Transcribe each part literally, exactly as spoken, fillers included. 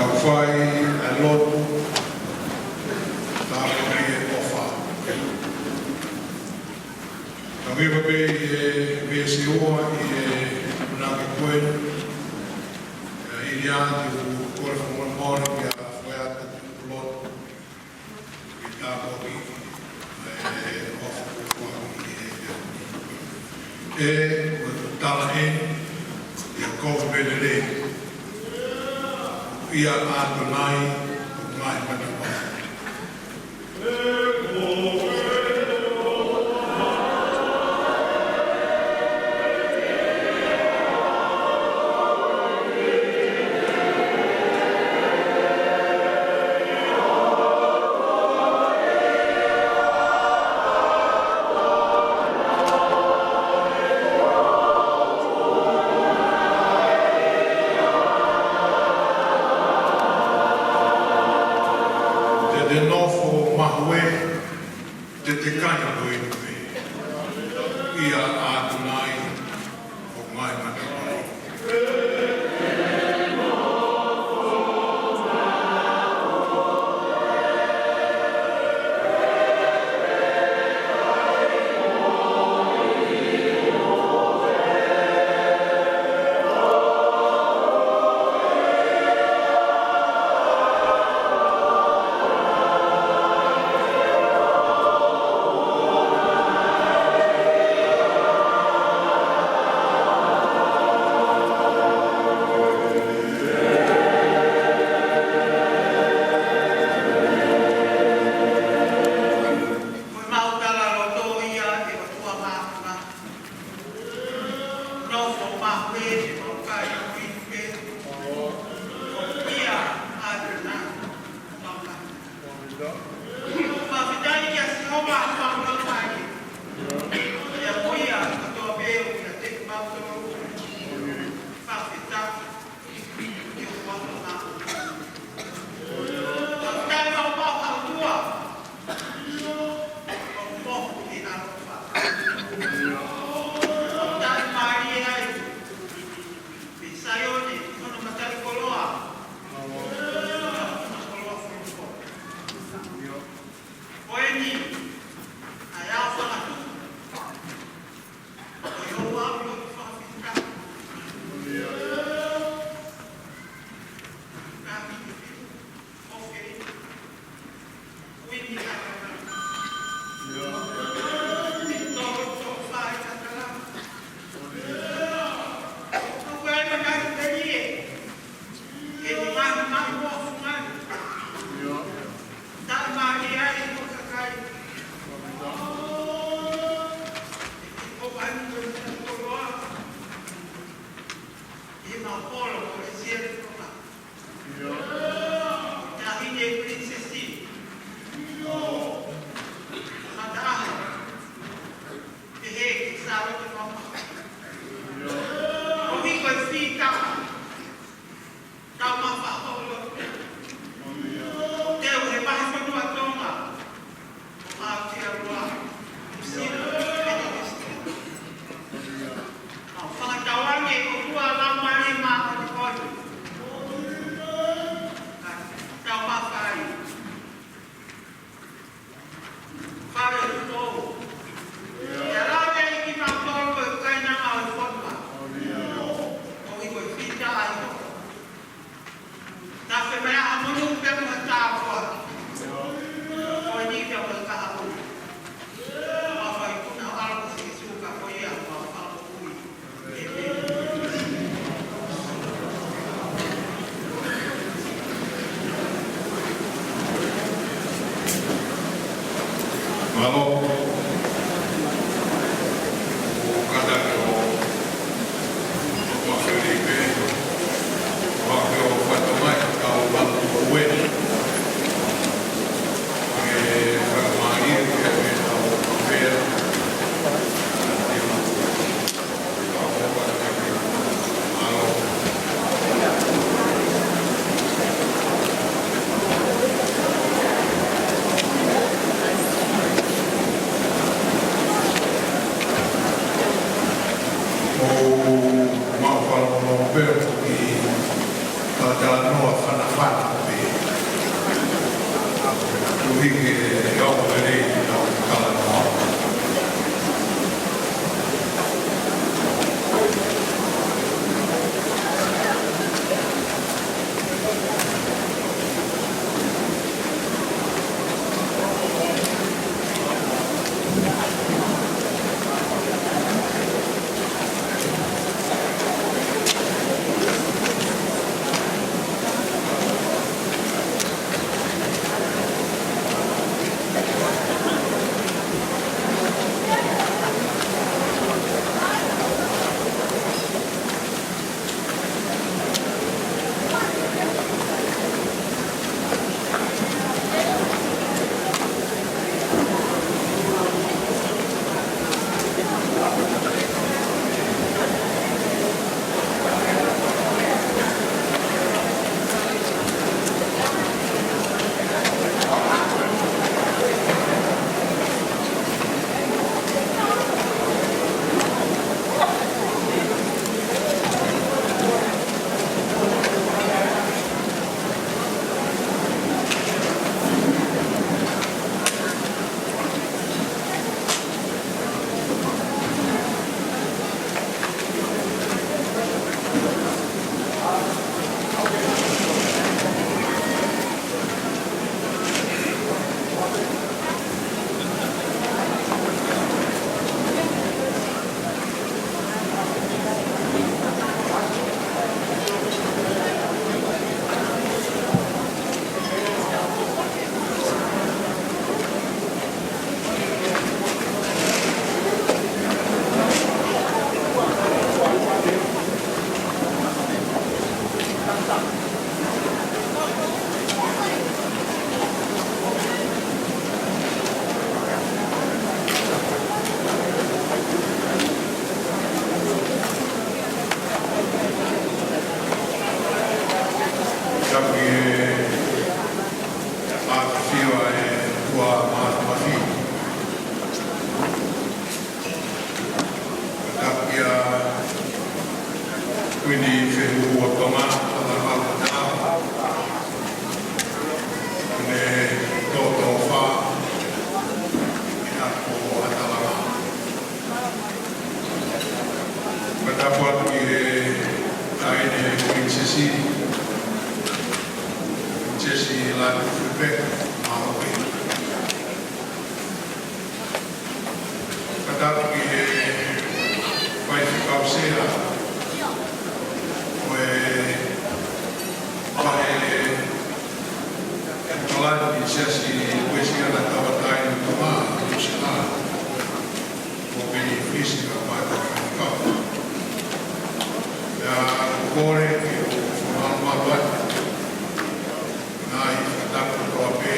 Ka fai ʻa e lotu, tāpuakiʻi e ʻofa. Ka ʻi he pē ʻi he veesi ua ʻi he punake ko ē, ʻa ia te u kole fakamolemole kia Fueata Tuʻulotu, ke tāpuakiʻi e ʻofa kuo fai ʻi he ʻEiki. ʻE, ko e tala eni, ʻi he kovepelele, ʻia ʻAtonai ʻo e ngaahi matapā. Te te nofo mahuʻinga, te te kai ko eni pē, ʻia ʻAtonai ʻo e ngaahi matapā. Ko e mau tala loto ia ʻe ʻOtua Māfimafi. Nofo mahuʻinga ʻi he mau kai ʻo ʻife. ʻIa ʻAtonai. Fakafetaʻi kia Sihova ʻa e mau tala mai. ʻIa ko ia kotoa pē ʻoku ʻiate kimautolu. Fakafetaʻi. Tau mafa holo. Teu he mahi fonua Tonga. ʻO Aotearoa, Nuʻusila, Metongisitā. ʻOku fakatauange ʻOtua Laumālie Māʻoniʻoni. Tau mafa ai. Fale Tuʻou. ʻIa lave ai kimautolu ko e kainanga ʻo e fonua. ʻOku ʻi ai ko e fita ai ho. Tafe mai ʻa monu pea mo e tāpuaki. Ko eni pea mo e kahaʻu. Mafai kuna ʻalu ko Sīsū ka ko ia ko e fakamoʻui. Mālō. ʻO kātaki ʻo, ʻo Filipe, ʻo ake ʻo fatongai, ka ʻo matu ʻo ueni. ʻE fakamālie, ke ʻe tau pea. Tapu ki he ʻAfio ʻa e ʻOtua Mafimafi. Tapu kia Kuini Fehuʻuapanga, ʻa e Haʻa Tau. Ne tōtōfā ʻi he ako ʻa Talama. Fakatapu atu ki he taʻahine Pilinisesi, Pilinisesi Lātūfuipeka Māʻope. Fakatapu ki he Faifekau Sea ʻo e Vahe ʻa e Palani Siasi Uēsiliana Tauʻatāina ʻo Tonga, Nuʻu Sila, ko Peni Fisi, ka mai ko Faifekau. Pea ko e kole ke u fakamālō atu. Naʻe fakatapu kotoa pē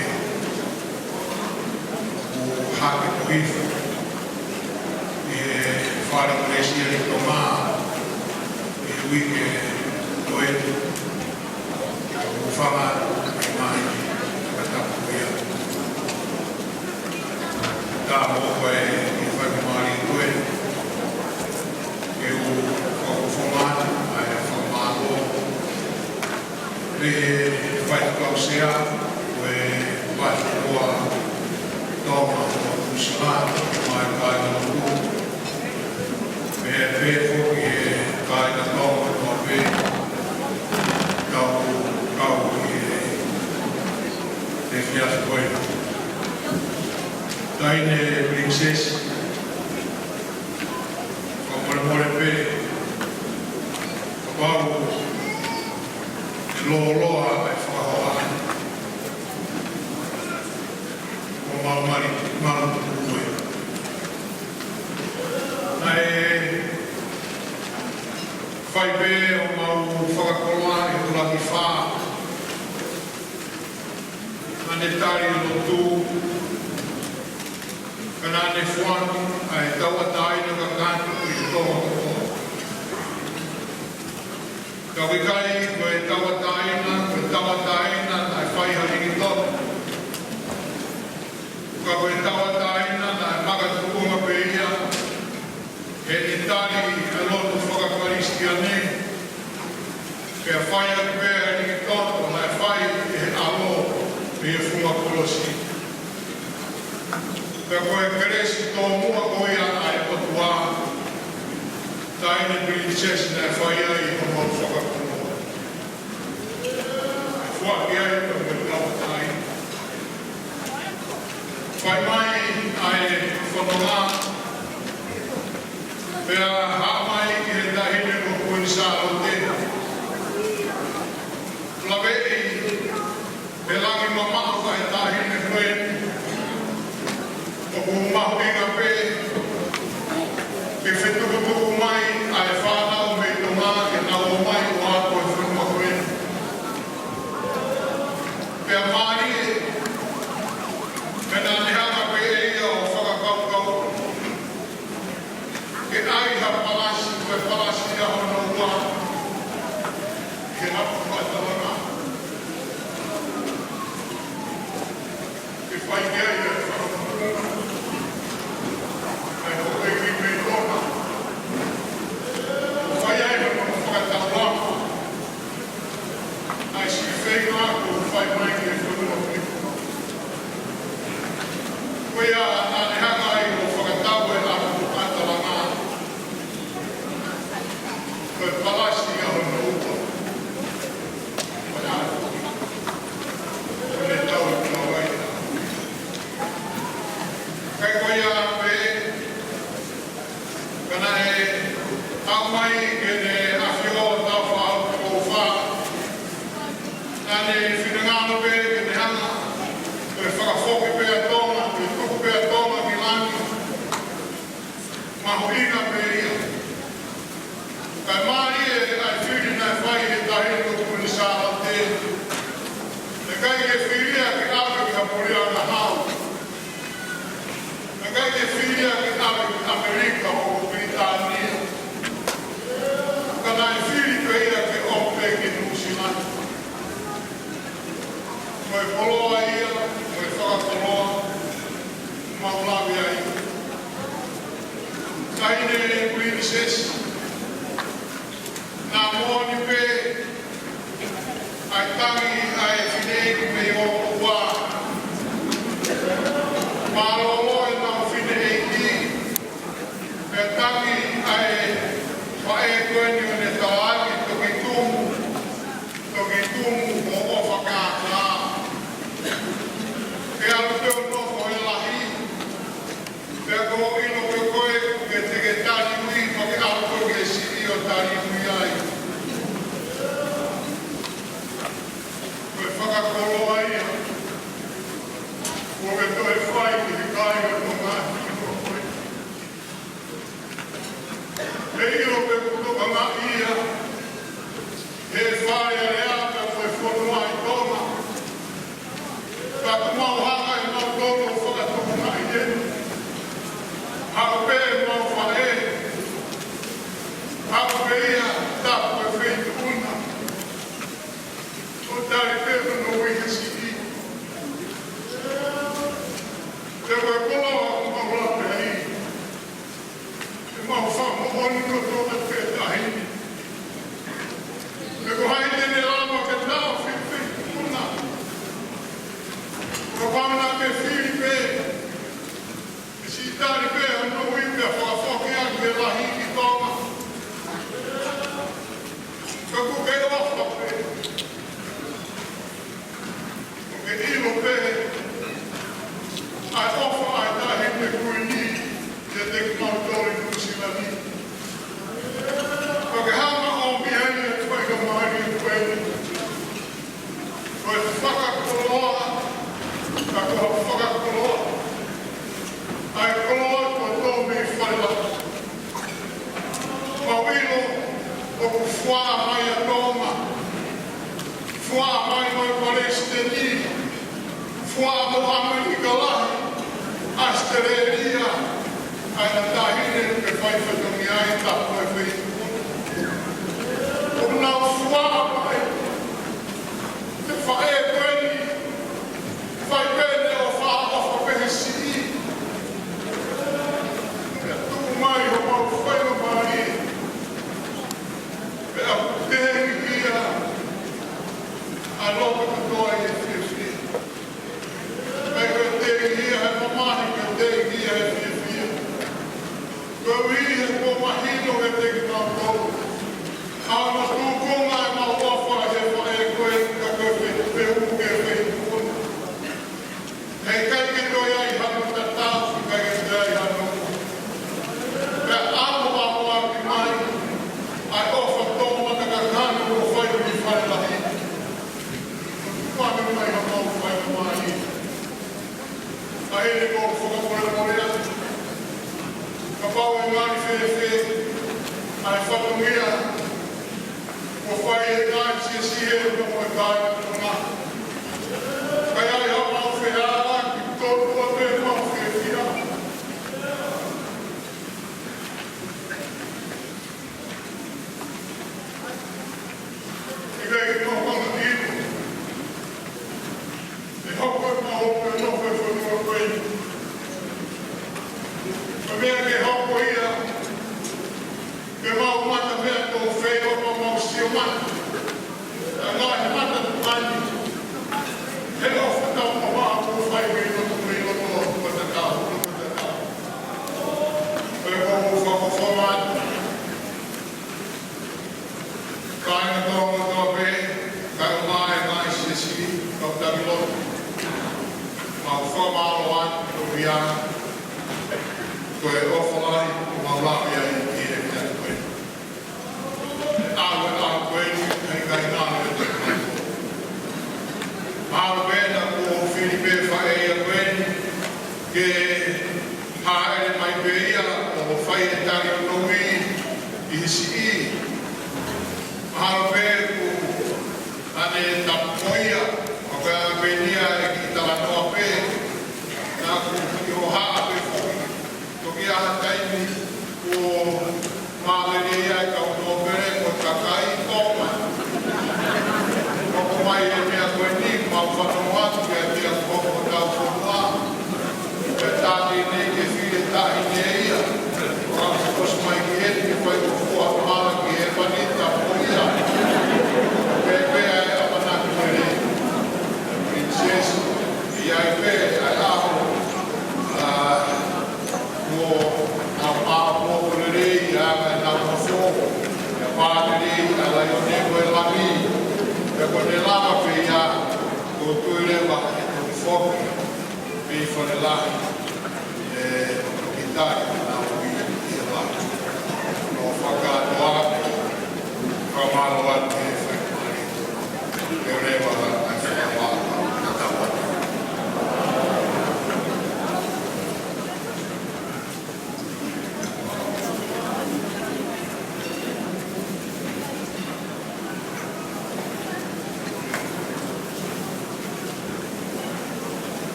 ʻo hake ko hifo ʻi he Fale Kelesi ʻi Tonga ʻi he uike ko eni. ʻOku ou fakaʻamu mai ke fakatapu ia. Ka mo koe ʻi he faingamālie ko ē, ke u fakaʻofoʻofa atu ʻa e fakamālō mei he Faifekau Sea ʻo e Vahefonua Tonga ʻo Nuʻu Sila, mai kāinga lotu. Pea pehē foki ki he kāinga Tonga kotoa pē, kau, kau ki he efiafi ko eni. Taʻahine Pilinisesi, fakamolemole pē, kapau ʻe lōloa ʻa e fakahoa, ʻoku mau mali, malu tuku ē. Naʻe fai pē ʻo mau fakakoloa ʻi he ʻuluaki fā. Naʻa ne tali lotu, ka naʻa ne foaki ʻa e tauʻatāina kakato ki he Tonga kotoa. Ka ʻoku ʻikai ko e tauʻatāina, ko e tauʻatāina naʻe fai ʻe Likitoto. Ka ko e tauʻatāina naʻe makatuʻunga pē ia heʻene tali ʻa e lotu faka-Kalisitiane, pea fai atu pē ʻa Likitoto naʻe fai ʻe he ʻAlo mei he funga kolosi. Pea ko e kelesi tōmuʻa ko ia ʻa e ʻOtua, taʻahine Pilinisesi, naʻe fai ai hono fakakoloa. Foaki ai pea mo e kau taʻahine. Fai mai ʻa e fononga, pea haʻu mai ki he taʻahine ko Kuini Sālote. Laveʻi ʻe he langi mamaʻo ʻa e taʻahine ko eni, ʻoku mahuʻinga pē ke fetukutuku mai ʻa e fānau mei Tonga ke nau ō mai ʻo ako he fonua ko eni. Pea mālie, pea naʻa ne hanga pē ʻe ia ʻo fakakaukau ke ʻai ha palasi, ko e palasi ia hono ua, ke hapu fakalanga. Ke fai ki ai e fakakoloa. Kae ko e kiʻi mei Tonga. Fai ai hono fakataulanga. ʻA e siʻi feinga ʻoku fai mai ki he fonua ko eni. Ko ia naʻa ne hanga ai ʻo fakatau e ʻapi fakalanga. Ko e palasi ia hono ua. Ko ia. Ko e tau e tau ai. Kae ko ia pē, ka naʻe haʻu mai ki heʻene ʻafio ʻo Taufaʻahau Tokoufa, naʻa ne finangalo pē ke ne hanga ʻo fakafoki pē ʻa Tonga, ke tuku pē ʻa Tonga ki langi. Mahuʻinga pē ia. Kae mālie ʻa e fili naʻe fai ʻe he taʻahine ko Kuini Sālote. ʻIkai ke fili ia ke ʻave ki ha puleʻanga hau. ʻIkai ke fili ia ke ʻave ki ʻAmelika ʻo Pilitānia. Ka naʻe fili pē ia ke ʻomi pē ki Nuʻusila ni. Ko e koloa ia, ko e fakakoloa, mau lave ai. Taʻahine Pilinisesi, naʻa moʻoni pē ʻa e tangi ʻa e fineʻeiki mei ʻOtua. Mālōlō ʻenau fineʻeiki, pea tangi ʻa e faʻē ko eni ʻo ne talaange toki tumu, toki tumu mo ʻofa kākā. Ke ʻalu pē ʻo nofo he lahi, pea ko hoʻo ʻilo pē koe ʻoku ke teke tali ui, pea ke ʻalu koe ki he siʻi ʻo tali ui ai. Ko e fakakoloa ia kuo ke toe fai ki he kāinga ʻo Tonga ʻi he ʻaho ko eni. Ke ʻilo pē kuo tokangaʻi ia ʻe he Fale Alea pea mo e fonua ʻi Tonga. Ka ʻoku mau hanga ʻe mautolu ʻo fakatokangaʻi eni. Haʻu pē ʻemau faʻē, haʻu pē ia, tapu e feituʻu na, ʻo tali pē hono ui he siʻi. Te ue koloa ʻoku mau lave ai. Ke mau fakamoʻoni kotoa pē taʻahine. Pe ko hai te ne lava ke taʻofi e feituʻu na. Kapau naʻa ke fili pē, ke siʻi tali pē hono ui pea fakafoki ʻaki e lahi ki Tonga. Ka ʻoku ke ʻofa pē. ʻOku ke ʻilo pē ʻa e ʻofa ʻa e taʻahine kuini kiate kimautolu ʻi Nuʻusila ni. Ka ke hanga ʻo ʻomi ai e faingamālie ko eni. Ko e fakakoloa, ka ko e fakakoloa, ʻa e koloa kuo tō mei Fale Alea. Mau ʻilo ʻoku fuaʻa mai ʻa Tonga, fuaʻa mai mo e palesiteni, fuaʻa mo ʻAmelika Lahi, ʻAositelēlia, ʻa e ngaahi taʻahine ke fai fatongia ai tapu e feituʻu. ʻOku nau fuaʻa mai. Te faʻē ko eni, fai pē ʻene ʻofa, ʻofa pē he siʻi. Pea tuku mai homau faingamālie. Pea ʻoku teʻeki ia ʻa e loto kotoa ʻi he fiefia. Pea ʻoku teʻeki ia ʻa e mamahi, ʻoku teʻeki Ui he kuo mahino kiate kimautolu ʻa hono tūkunga ʻemau ʻofa he faʻē ko ē, ka ko e fe-, fehuʻi ke fehuʻi. Heʻikai ke toe ʻi ai hano tatau, ʻikai ke toe ʻi ai hano. Pea ʻalu ʻalu ʻaki mai ʻa e ʻofa toʻomataʻikakano kuo fai mei fale lahi. Kuo ʻomai haʻamau fai mai. ʻA eni ʻoku ou fakamolemole atu. Kapau ʻe ngali fēfē ʻa e fatongia kuo fai ʻe he ngaahi siasi ʻi he ʻaho ni, ʻikai ke ʻi ai haʻamau feʻaveʻaki, tonu ʻa e mau fiefia. ʻIkai ke mau hanga ʻi he ʻe hoko ʻemau hoko ʻi he nofo ʻi he fonua ko eni. Ko e meʻa ke hoko ia, ke mau mata meʻa ko fei o mau sio mai. ʻA e ngaahi mata tuʻu mai. He ʻofa tau mamaʻo kuo fai mei loto, mei loto, mata tau, mata tau. Ko e ʻofa ko foma. Kāinga tō kotoa pē, kae ʻumaʻā e ngaahi siasi, kau taki lotu. Mau fakamālō atu ki he ʻOtua, ko e ʻofa lahi kuo mau lave ai ki he efiafi ko eni. ʻAve ʻa ko eni, ʻikai ngalo e te mai. Mahalo pē naʻa kuo fili pē faʻē ia ko eni, ke hāʻele mai pē ia ʻo fai e tali ʻo e ʻaho ni ʻi he siʻi. Mahalo pē kuo ʻanetapu ko ia, ʻo ka pē nia e kiʻi talanoa pē, naʻa kuo kiʻi hohaʻa pē foki. Toki ʻi ai ha taimi kuo mālele ai e kau nōpele mo e kakai tō mai. Hoko mai e meʻa ko eni, mau fanongo atu ki he meʻa ko hotau fonua. Pea tānaki ke fili taʻahine ia. ʻO ka kuo ʻosi mai ki heni ke fai ko fua mala ki he pani tapu ia. Pea pea e ʻamanaki ko eni. Princess, ʻi ai pē ʻa e ʻaho. ʻA, Kuo nau ʻaʻapo lelei ʻa e nau nofo, ʻa e pā lelei ʻa e laione mo e langi, pea kuo ne lava pē ia, kuo tui leva ʻe toki foki mei fale lahi, ʻe toki tali ʻenau ui ʻi he lahi. Ko e fakakātoa, fakamālō atu ki he faingamālie. Ke leva ʻa e fakamaʻa, tatau atu.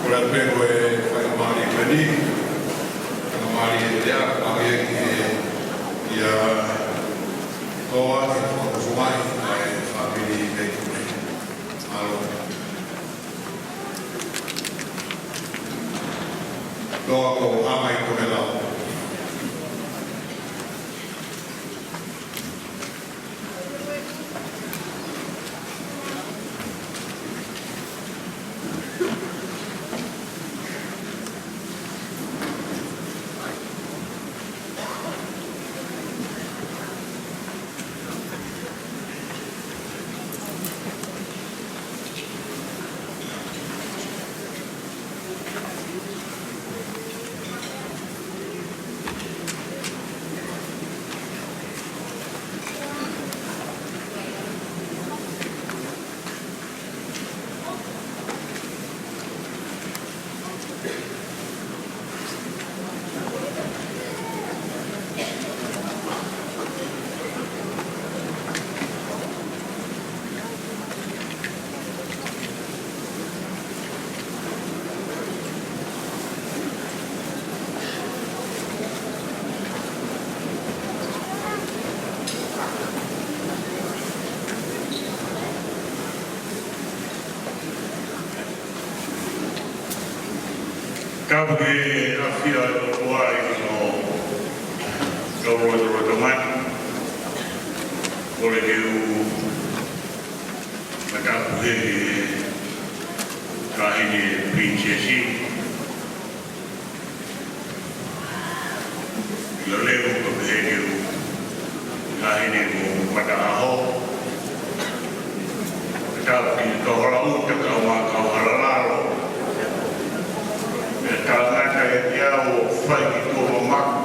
Ko e lea pē ko e faingamālie ko eni, faingamālie e lea, ʻa ia ki he, ia, toa, e toa ko Fumahi, ʻa e fāmili mei Tuʻi. Mālō. Toa ko Hāngai Tokelau. Tapu ki he ʻafio ʻa e ʻOtua ʻi hono kau lotolotonga. Kole ke u fakatapu heni ki he Taʻahine Pilinisesi. ʻIo, leo ka pehē ke u, Taʻahine Mataʻaho. Tapu ki he kau hala ʻuta, kau mā, kau hala lalo. ʻE tangata ʻiate au ʻoku fai ki tuʻa mamaku.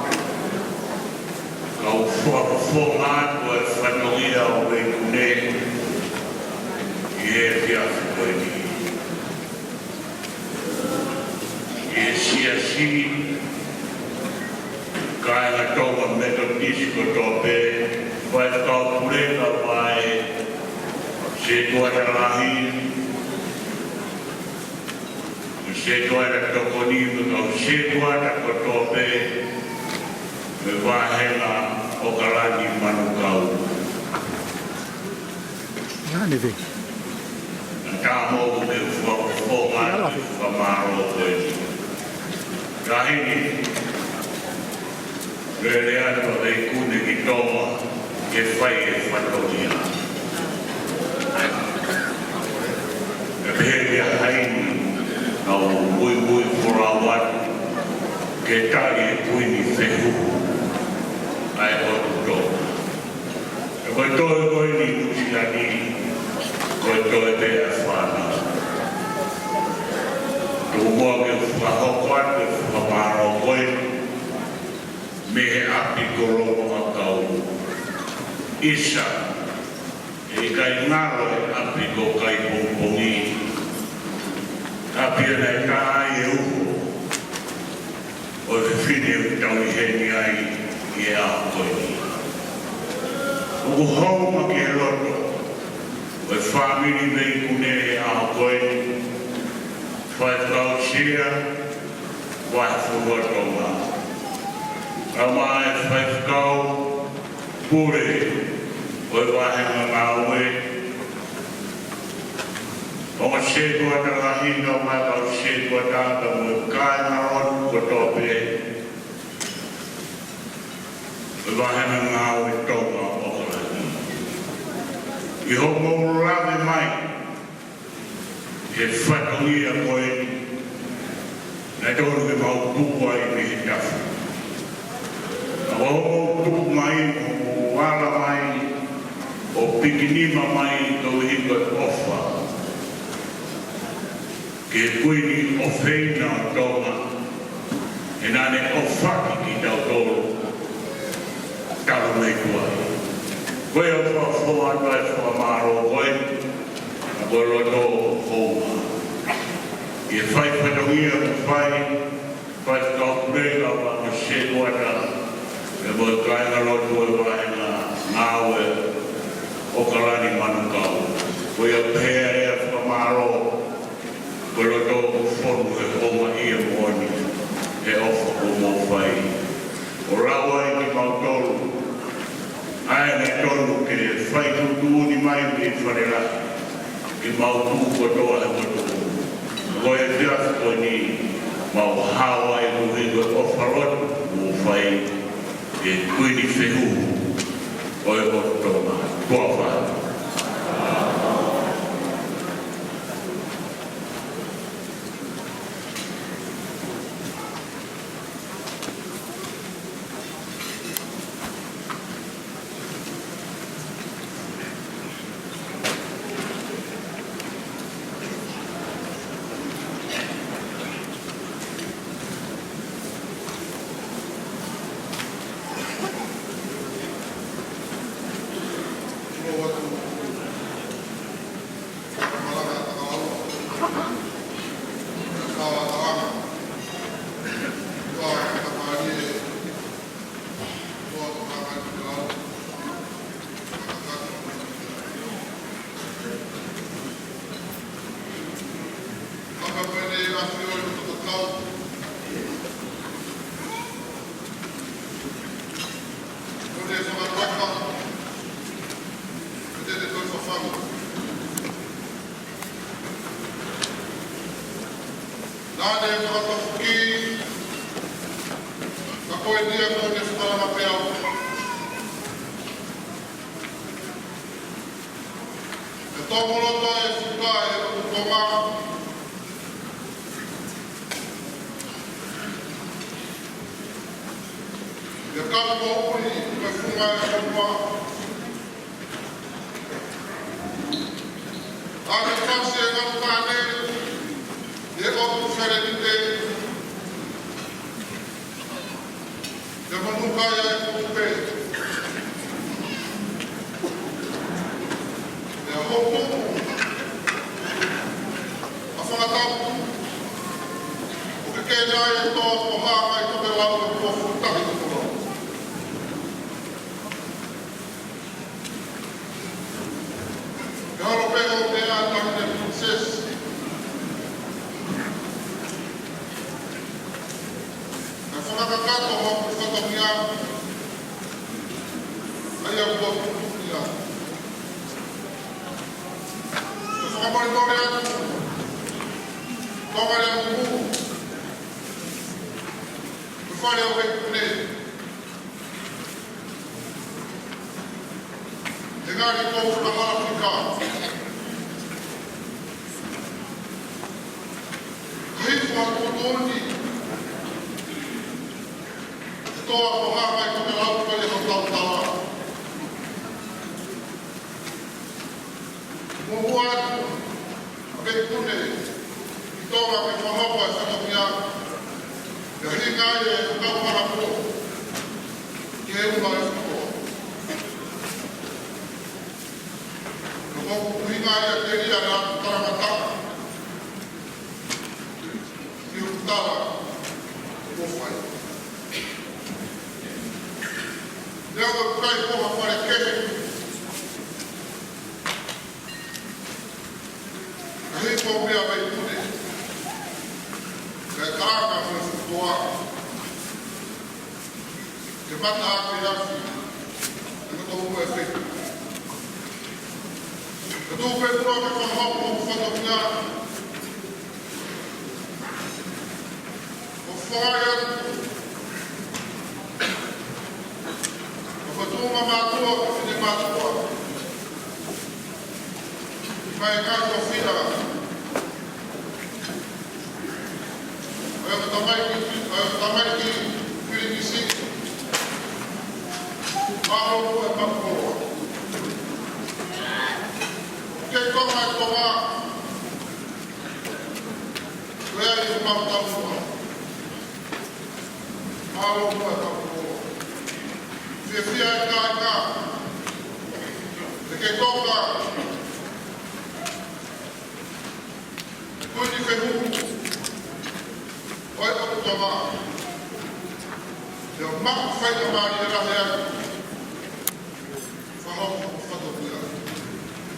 Kau fakafofonga atu e fatongia ʻo Veikune ʻi he efiafi ko eni. ʻI he siasi, kāinga Tonga Metotisi kotoa pē, faifekau puleʻanga, kau setuata lahi, setuata tokoni, mo e kau setuata kotoa pē mei he vāhenga ʻOkalani Manukau. Ngā neve. Naʻa tau mou ke fakafofonga atu e fakamālō ko eni. Taʻahine, lele atu ʻa Veikune ki Tonga ke fai e fatongia. Pea pehē ki ai, naʻa ku muimui folau atu ke tali e Kuini Fehuhu ʻa e ʻOtu Tonga. Ko e toe ko eni ʻi Nuʻu Sila ni, ko e toe pē ʻa e fānau. Tuku muʻa ke u fakahoko atu e fakamālō ko eni mei he ʻapi ko Lomoakau. ʻIsa, ʻe ʻikai ngalo e ʻapi ko Kaipongipongi. ʻApi ia naʻe tā ai e uho ʻo e fefine ʻoku tau ʻi heni ai ʻi he ʻaho ko eni. ʻOku hounga ki he loto ʻo e fāmili Veikune he ʻaho ko eni, Faifekau Sea, Vahefonua Tonga. Kae ʻumaʻā e faifekau pule ʻo e vāhenga ngāue, ongo setuata lahi, kae ʻumaʻā e kau setuata, kae ʻumaʻā e kāingalotu kotoa pē ʻo e vāhenga ngāue Tonga ʻo ʻOkalani. ʻI hoʻomou lave mai he fatongia ko eni, naʻe totonu ke mau tuʻu ai mei he tafu. Ka ʻi hoʻomou tuʻu mai, hoʻomou ala mai ʻo pikinima mai koeʻuhi ko e ʻofa ki he Kuini ʻofeina ʻo Tonga, he naʻa ne ʻofaki kitautolu talu mei tuai. Ko ia ʻoku ou fakafofonga atu ai e fakamālō ko eni, ka ko e loto hounga. ʻI he fai fatongia kuo fai, faifekau puleʻanga, kau setuata, pea mo e kāingalotu ʻo e vāhenga ngāue ʻOkalani Manukau. Ko ia pē ʻa e fakamālō, ko e loto fonu he houngaʻia moʻoni he ʻofa kuo mou fai ʻo lau ai kimautolu. ʻA ia naʻe totonu ke fai tuʻutuʻuni mai mei Falelahi ke mau tuʻu kotoa he motuʻa. Ko e efiafi ko eni mau hao ai koeʻuhi ko e ʻofa lotu kuo mou fai ki he Kuini Fehuhu ʻo e ʻOtu Tonga. Tuʻa ʻofa. Naʻa ne fakatafuki Ko e nia ko ʻene fakalanga pē au. ʻE tō mo loto e fuka ʻe ʻOtu Tonga. ʻE kapu moʻui mo e funga ʻo e fonua. ʻA e fasi e ngaahi tāne, ʻe ʻOtu Felenite. ʻE manuka ia e kupe. ʻE hopo. ʻA Fangatapu. ʻOku ke kena e tō ko hā mai ko te lau e kuo futa i te kolo. ʻE holo pē ʻo meʻa ʻa e Princess. ʻE fakakakato hoku fatongia. ʻA ia kuo tuʻutuʻu ia. ʻE fakamolemole atu. Tonga le mumu. ʻE fale ʻo e kune. ʻE ngaahi kou fakahala fika. Hifo ʻa Kutuni. ʻE tō ko hā mai ko te lau pale ho tautala. Mo hua atu. ʻA e kune, ʻi Tonga ke fakahoko e fatongia, ʻe hinga ai e kau halapo, ke uma e fiko. Ka ko ʻeku hinga ai ʻa Telia na talangata, ʻi ʻoku tala, ʻo fai. Lea ko kai ko ha fale kehe, ʻa e hei ko mea mai kune. Kae kalanga mo e futoa. Ke mata ake afi. Ke mata umu e fei. Ka tō pē mua ke fakahoko ʻo fatongia. ʻO fai atu. ʻO fatu ma mātua, ko fine mātua. Mai kai ko fina. ʻOi ko tamaiki, ʻoi ko tamaiki, Filikisi. Mālō ko e pakoloa. Ke tonga e tonga. Ko e ai ko mau tamuʻa. Mālō ko e pakoloa. Fiefia e kāinga. Te ke toka. Ko e ni fehuhu. ʻOi ʻOtu Tonga. Te o maku fai ka mali e lahe ai. Fakahoko fatongia.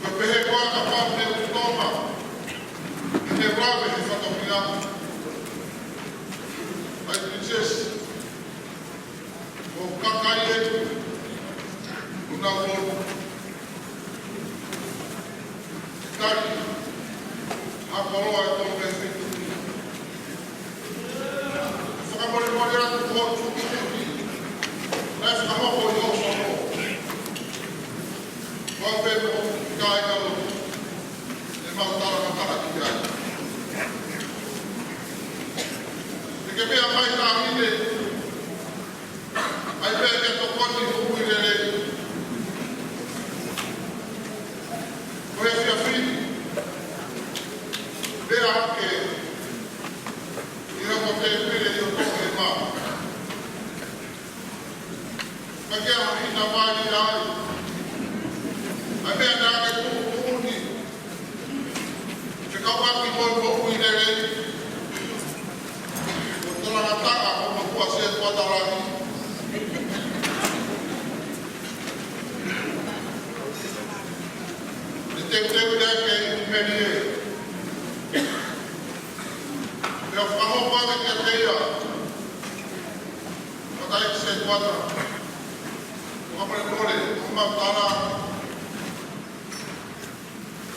Ko e pehē ko ā kapau ne ʻOtu Tonga. He lave he fatongia. ʻAi Princess. Ko kakai e. Kuna ulo. Taki, ha koloa e tolu mei fitu. Fakamolemole atu ko tukutuku. Naʻe fakahoko ʻi ʻOsono. Ko au pē mo e kāinga lotu. ʻE mau talangataʻa ki ai. Te ke meʻa mai Taʻahine. ʻAi pē ke tokoni ʻo ui lelei. Ko e fiefia. Pea ake. ʻI ha ko te pele ʻi ʻOtohe mā. Ka ke aha hina mai ai. ʻAi pē ake tuʻutuʻuni. Ke kau ʻaki mo e moʻui lelei. Ko talangataʻa ko makua se kua talahi. Te te te te ke meni e. Te o faho pake ke te ia. Ko tai se kua ta. Ko mare mole, ko mau tala.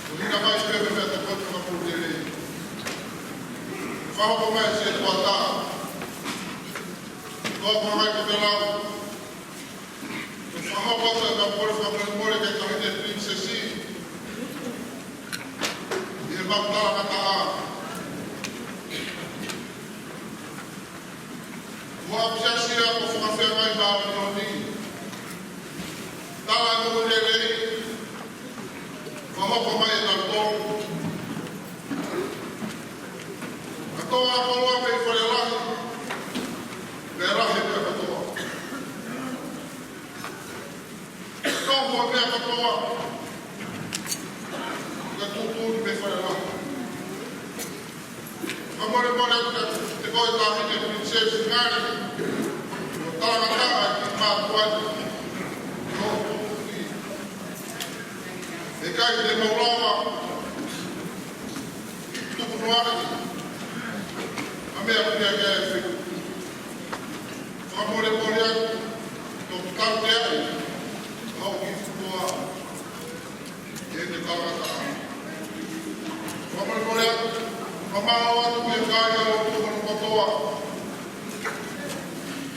Ko hina mai pē mei he tokoni fakapūtele. Fakahoko mai se kuata. Ko e meʻa ko e lau, ʻoku fakahoko atu ʻa e kau pule fakamolemole ki he Taʻahine Pilinisesi ʻi he maʻu talangataʻa. Ko e ʻapisiasi ia ʻoku fakafeangai mo e ʻamanaki. Tala ʻa e moʻui lelei, fakahoko mai ʻe tautolu. Kātoa ʻa e koloa mei Fale Lahi, mei Lahi mei kātoa. Kātoa ʻa e meʻa kātoa, ka tuʻutuʻuni mei Fale Lahi. Fakamolemole atu kiate koe Taʻahine Pilinisesi Ngali, ʻo talangataʻa ki mātuʻa ni, ʻo tuʻutuʻuni. ʻE ʻikai te mau lava, tuku noa ʻa e meʻa pea ke fai. Fakamolemole atu, toki tautea ai, ʻa e kiʻi futua, ʻi heʻene talangataʻa. Fakamolemole atu, fakamālō atu ki he kāinga lotu hono kotoa.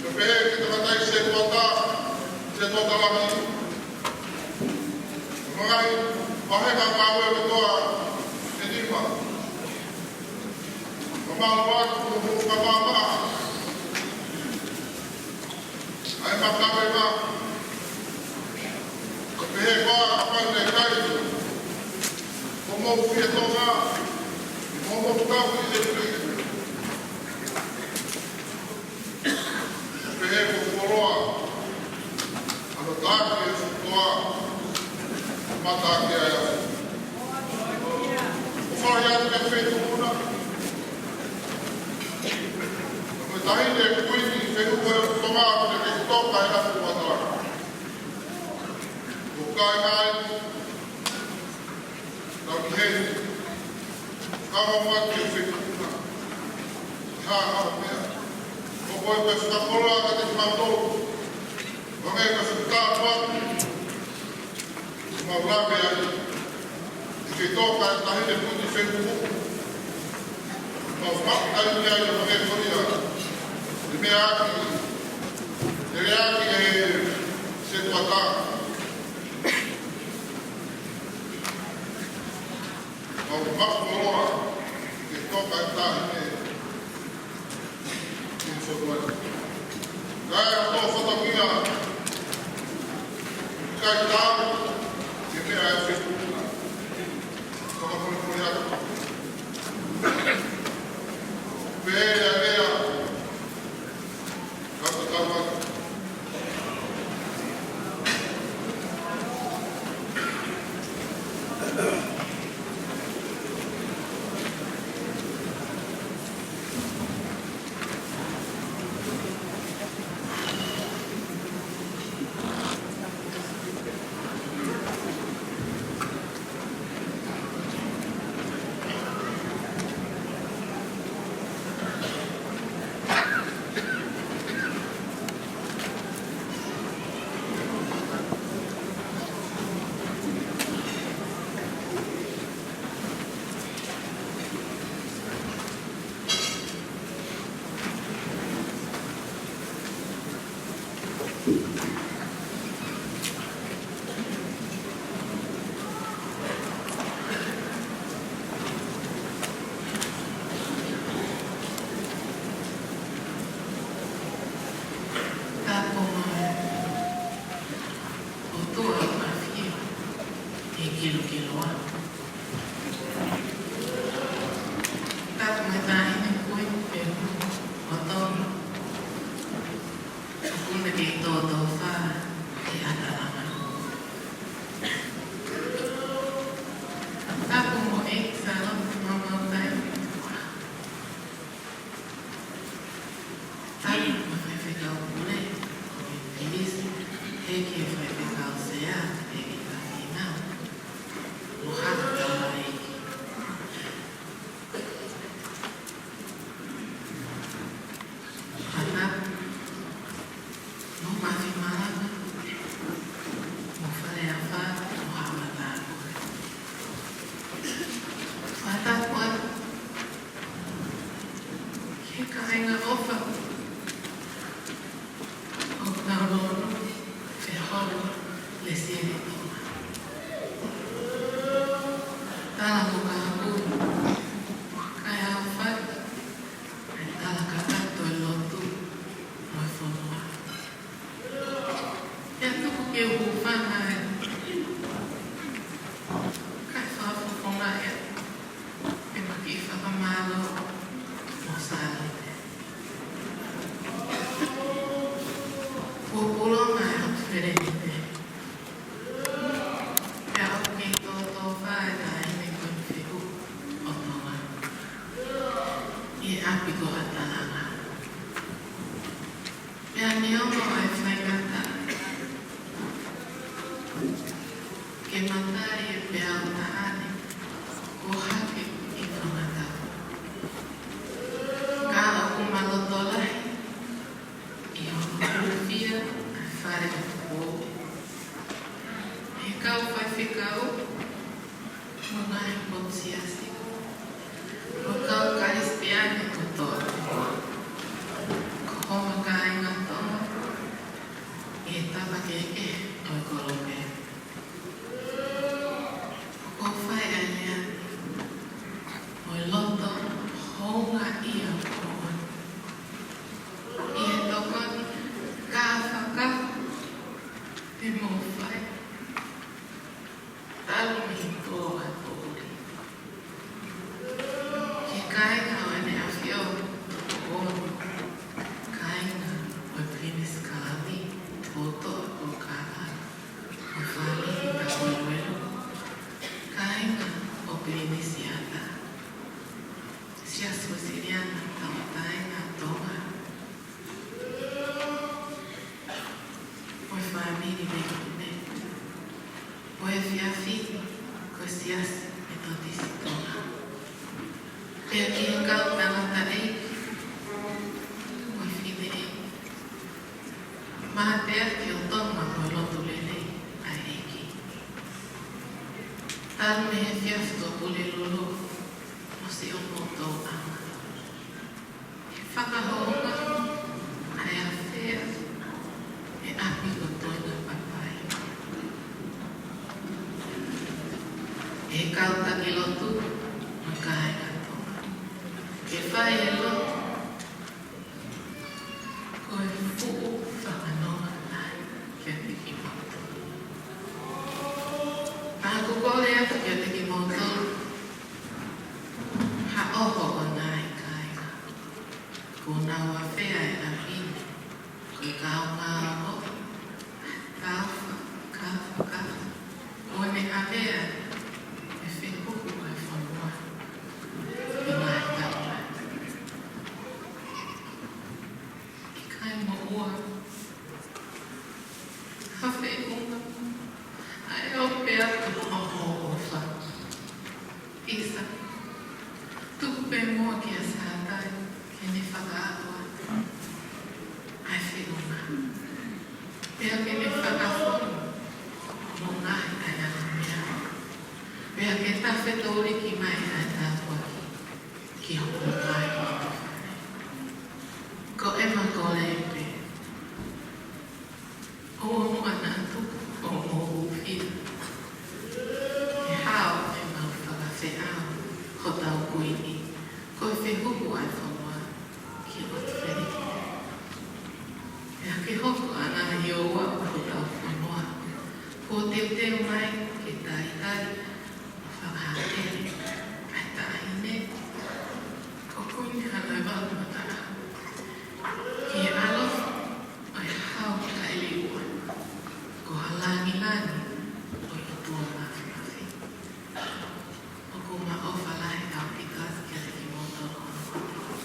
Pea pehē ki he tangataʻeiki setuata, setuata langi. Mo e ngaahi vahenga ngāue kotoa ʻe nima. Fakamālō atu ki hoʻomou fakamaʻamaʻa ʻa e makawe ma. Pea pehē ko e ʻapaina kai. Ko hoʻomou fie Tonga, mo hoʻomou tauhi ʻi he fili. Pehē ko e koloa, ʻa e taki ʻe he futua, mata ke ai. ʻOku fai atu ki he feituʻu na. Ko e Taʻahine Kuini Fehuhu ʻo Tonga, ʻoku ne kei toka ʻi he ʻapi ʻo Atalaka. ʻOku ʻikai mai, Tau ki heni. Kau mai ki he feituʻu na. Hā, hā, meʻa. Ko koe ko e fakakoloa kiate kimautolu. Ko e meʻa ko e fakatāpuaki. Mau lave ai. ʻI he toka ʻa e Taʻahine Kuini Fehuhu. Mau fakatāpuaki ai ʻo hangē ko ia. ʻI he meʻa ʻaki. ʻE lea ʻaki ʻe he setuata. Mau maʻu koloa, ke toka e Taʻahine, ke soto ai. Kae ʻatā fatongia, kae tau, ke meʻa e fetuʻu na. Fakamolemole atu. Pea lea, Tapu mo e ʻOtua ʻoku mafai ʻe kelokelo atu. Tapu mo e Taʻahine Kuini Fehuhu ʻo Tonga. ʻOku ne kei tōtōfā ʻi Atalaka. Tapu mo e salon mamau tai. Tapu mo e faifekau pule, ko e Pilisi, ʻEiki Faifekau Sea, ʻEiki Tafinau, mo haku tamaiki. Fakatapu mo Mafi Malanga, mo Fale Afa, mo Haʻa Matākohe. Fakatapu atu ki he kāinga ʻofa. ʻE hūfanga ē. Kae fakafofonga ē. ʻE maki fakamālō mo Sālote. Kuo pulonga ʻa e ʻOtu Felenite. Pea ʻoku kei tōtōfā ʻa e taʻahine ko eni fehuhu ʻo Tonga ʻi he ʻapi ko ʻAtalanga. Pea neongo ʻa e faingataʻa ke ma tali e peau taʻane kuo hake ʻi Tonga tapu, ka ʻoku ma loto lahi ʻi hono hūfia ʻa e fale ʻo Tupou ʻe he kau faifekau mo e ngaahi potu siasi, mo e kau Kalisitiane kotoa, ko homa kāinga Tonga ʻi he tapa kehekehe ʻo e kolope. ʻOku ou fai ʻa e lea ni mo e loto houngaʻia moʻoni ʻi he tokoni kāfakafa te mou fai talu mei he tō ʻa e poʻuli ki he kāinga ʻo ʻEne ʻAfio Tupou, kāinga ʻo e Pilinisi Kalauni, Toutou Pōkala, mo e fāmili Tapueluelu, kāinga ʻo Pilinisi Ata, Siasi Uēsiliana Tauʻatāina ʻo Tonga, mo e fāmili Mekune, mo e efiafi ko e Siasi Metotisi Tonga. Pea ki he kau tangataʻeiki mo e fineʻeiki, mateaki ʻo Tonga mo e lotu lelei ʻa e ʻEiki. Talu mei he efiafi ko Pulelulu mo siʻomou tōʻanga, ʻe fakahounga ʻa e afea ʻa e ʻapi ko Toenga Papai ʻe he kau taki lotu mo e kāinga Tonga ke fai e lotu ko e fuʻu fakanonga lahi kiate kimoutolu. Naʻa ku kole atu kiate kimoutolu ha ʻoho ʻo e ngaahi kāinga kuo nau afea e ʻapi ni ko e kaungāʻapi, tau fakakaukau ʻo ne avea e fehuhu ʻa e fonua ʻi he ngaahi taʻu lahi. ʻIkai moʻua ha feʻunga ʻa e ope atu hoʻo ʻofa. ʻIsa, tuku pē muʻa kia Sātai ke ne fakaʻalu atu ʻa e feʻunga, pea ke ne fakafonu mo ngaohi ʻa e anga meʻa, pea ke tafe tōliki mai ʻa e tāpuaki ki hoku ngaahi ʻofa. Ko ʻema kole pē, ʻoua muʻa naʻa tuku hoʻomou hūfia he hao ʻemau fakafeʻao hotau Kuini, ko e fehuhu ʻa e fonua ki he ʻOtu Felenite. Pea ke hoko ʻa e ngaahi ouau ʻo hotau fonua kuo teuteu mai ke talitali mo fakahātele ʻa e taʻahine ko Kuini Halaevalu Mataʻaho ki he ʻalofi ʻo e Hau Taʻeliʻua, ko ha lāngilangi ʻo e ʻOtua Māfimafi. ʻOku ma ʻofa lahi ʻaupito atu kiate kimoutolu hono kotoa.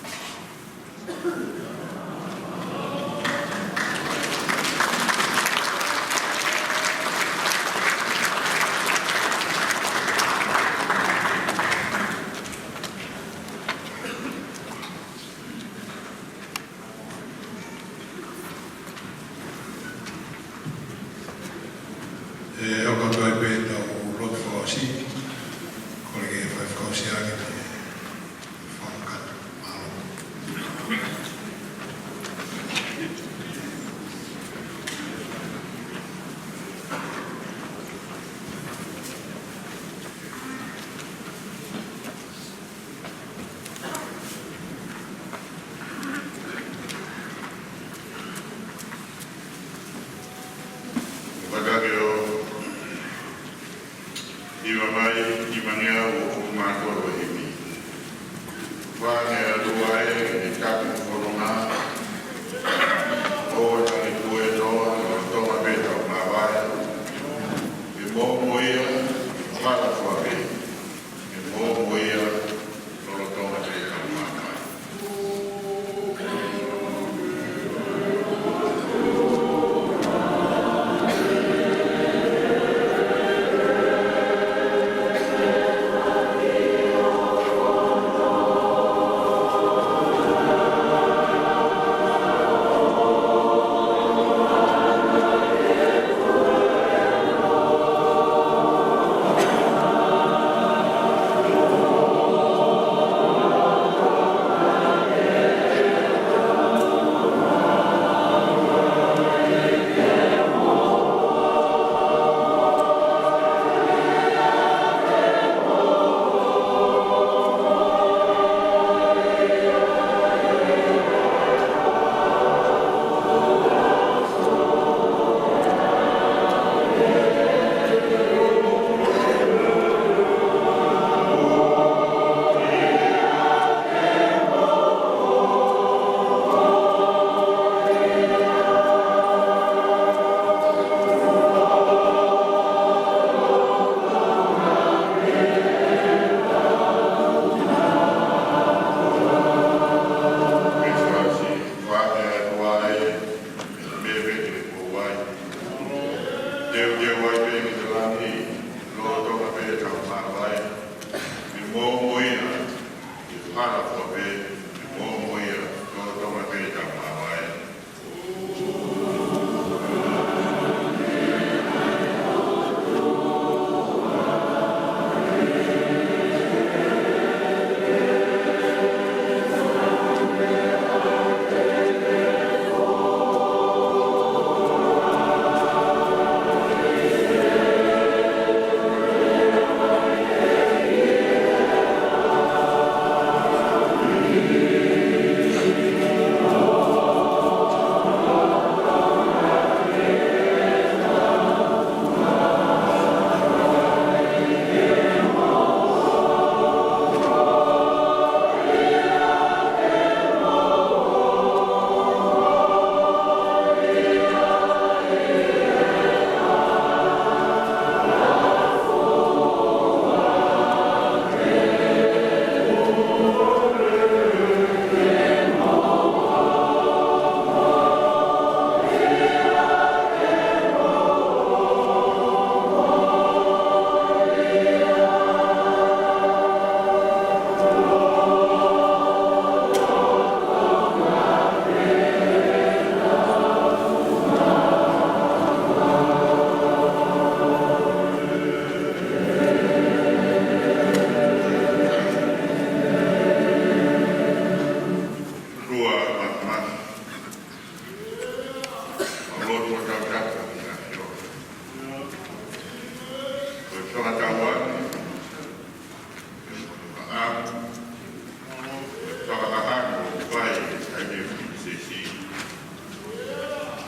ʻE, ʻoku toe pē ʻetau lotu fakaʻosi, kole ki he faifekau Siaʻake ke fakaʻatu. Mālō. Ko e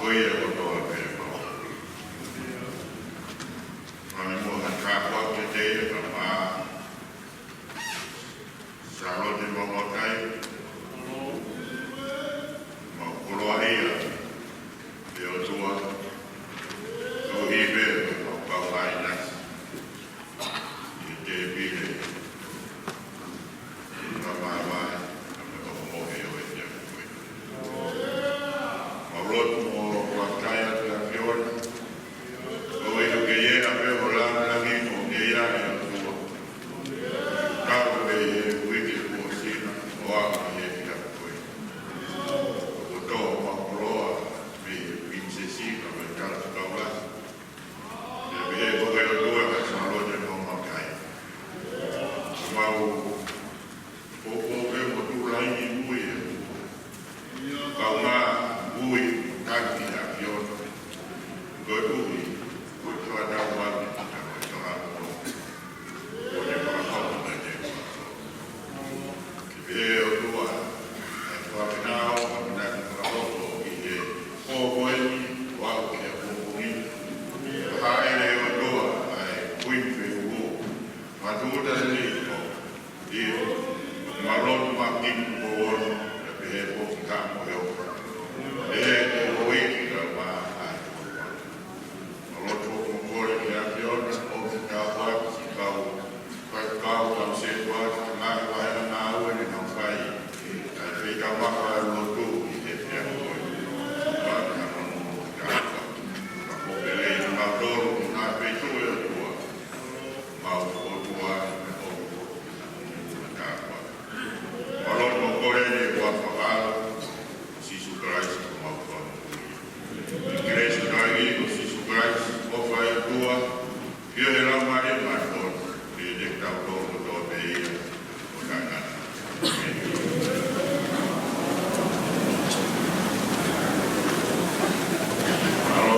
Ko ia kotoa pē mau. Fai muʻa ha tāpuaki kiate ia, kae ʻumaʻā Sālote Maumaukai, mau koloaʻia ʻe ʻOtua, koeʻuhi pē ko e mau kau ʻāinasi ʻi he tēpile ʻo e maama, ʻa e ʻohomohe ʻo e ʻEiki ko ia. Mau lotu mo fakafetaʻi atu ki he ʻAfiona, koeʻuhi ko e ʻEiki pē ʻoku lāngilangiʻia ʻa e ʻOtua. Kau pē ʻi he uike kuo ʻosi na, ʻo aʻu ki he ʻaho ko eni. Kuo tō homau koloa mei he Pilinisesi kae ʻumaʻā e Kalapu Kaulasi. Pea pehē foki ʻe ʻOtua kia Sālote Maumaukai. Mau poupou pē mo tuʻu lahi ʻi he ngui ʻa e ʻOtua. Kaungā ngui taki ʻa e ʻAfiona. Koeʻuhi ko e fakatauange ʻa e fakatauange. Ko e fakatauange. Pea ʻOtua, ʻa e fakafetaʻi, ʻa e fakafetaʻi fakaloto ʻi he pō ko eni, ʻo aʻu ki he pongipongi ni. Hāʻele ʻOtua, ʻa e Kuini Fehuʻi, mātuʻa lelei ko ia, mālō mo e kiʻi pō ono, pea pehē foki ki he kakai ʻo e ʻOtua. ʻE, ʻe hoi ki ka ma ai. Mau lotu mo kole ki he ʻAfiona, ʻofa ke tāpuakiʻi siʻi kau faifekau, kau sētuata, ngaahi vaheʻanga ngāue ne nau fai. Kae fai ka mau lotu ʻi he ʻaho ko eni. Pea ke hano mo tāpuakiʻi. Ka ko e lelei ʻa kinautolu, ʻi he ngaahi feituʻu ʻe ʻOtua. Mau ʻOtua, ʻofa ke tāpuakiʻi. Mau lotu mo kole ni ʻi he huafa fakaʻalo ʻo Sīsū Kalaisi ko homau Fakamoʻui. ʻI he kelesi ʻa e ʻEiki ko Sīsū Kalaisi, ʻofa ʻa e ʻOtua, feohi ʻa e Laumālie Māʻoniʻoni, ke ʻiate kitautolu kotoa pē ia, ʻo taʻengata. ʻĒmeni. Mālō.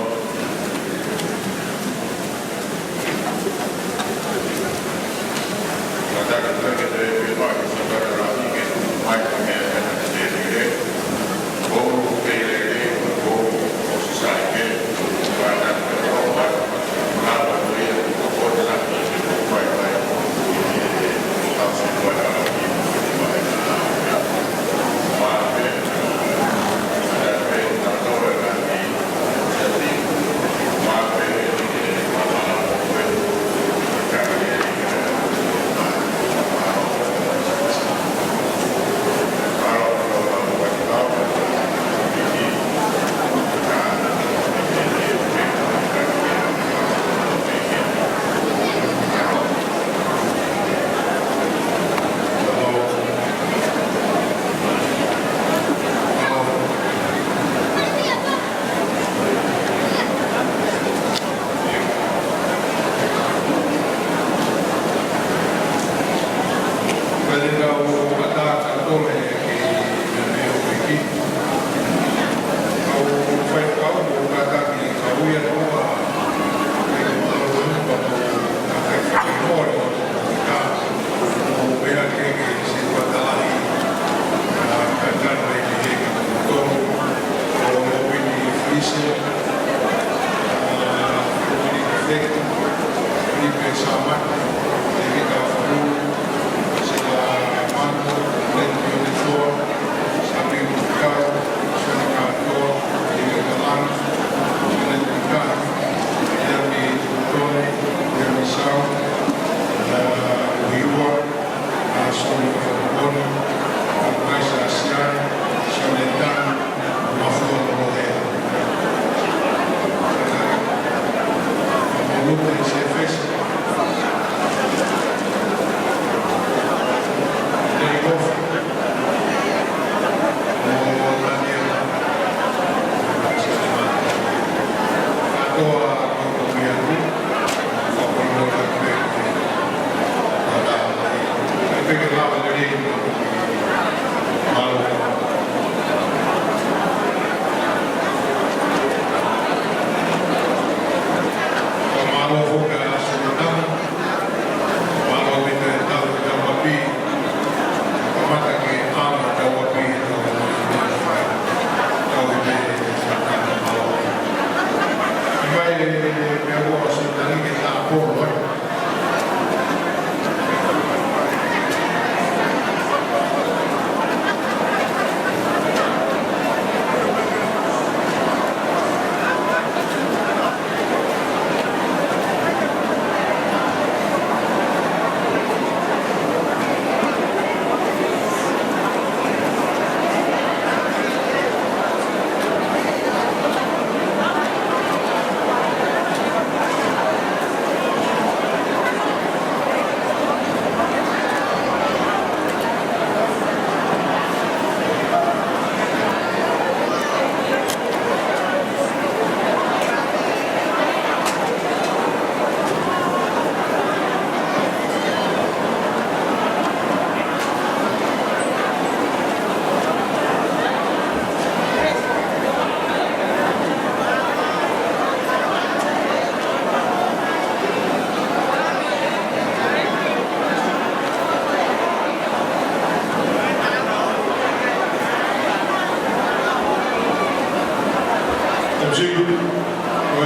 Ko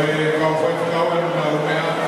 e kau faifekau ʻe nau meʻa.